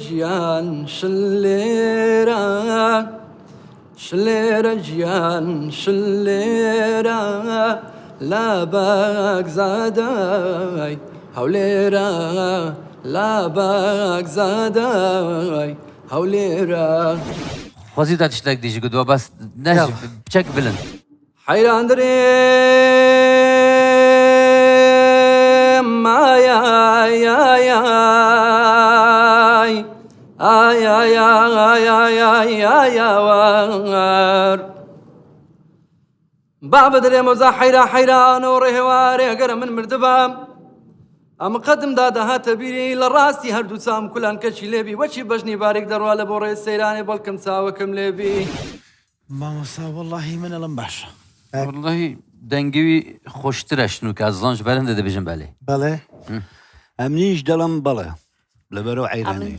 گیان شل لێرە شلێرە گیان شل لێرە لە بەگزادای هەولێرە لە بەگزادای هەولێرە. خۆزی تا تشتێک دیژ گوتوە بەس نەش بچەک بلند. حەیران درێم ئای ئای ئای ئای ئای ئای ئای ئای ئای ئاوار با بدرێم وەزا حەیرا حەیران و ڕێوارێ گەرە من مردبام ئەم قەدم دا دەهاتە بیری لە ڕاستی هەردوو چاوم کولان کەچی لێبی وەچی بەژنی باریک دەڕوا لە بۆ ڕێ سەیرانێ بەڵکم چاوەکەم لێبی. مامۆستا وەڵاهی من ئەڵێم باشە. وەڵاهی دەنگی خۆشترە شنوکە زانج بەرندە دەبێژم بەلێ. بەڵێ ئەمنیش دەڵم بەڵێ لەبەرەو عەیرانەیە.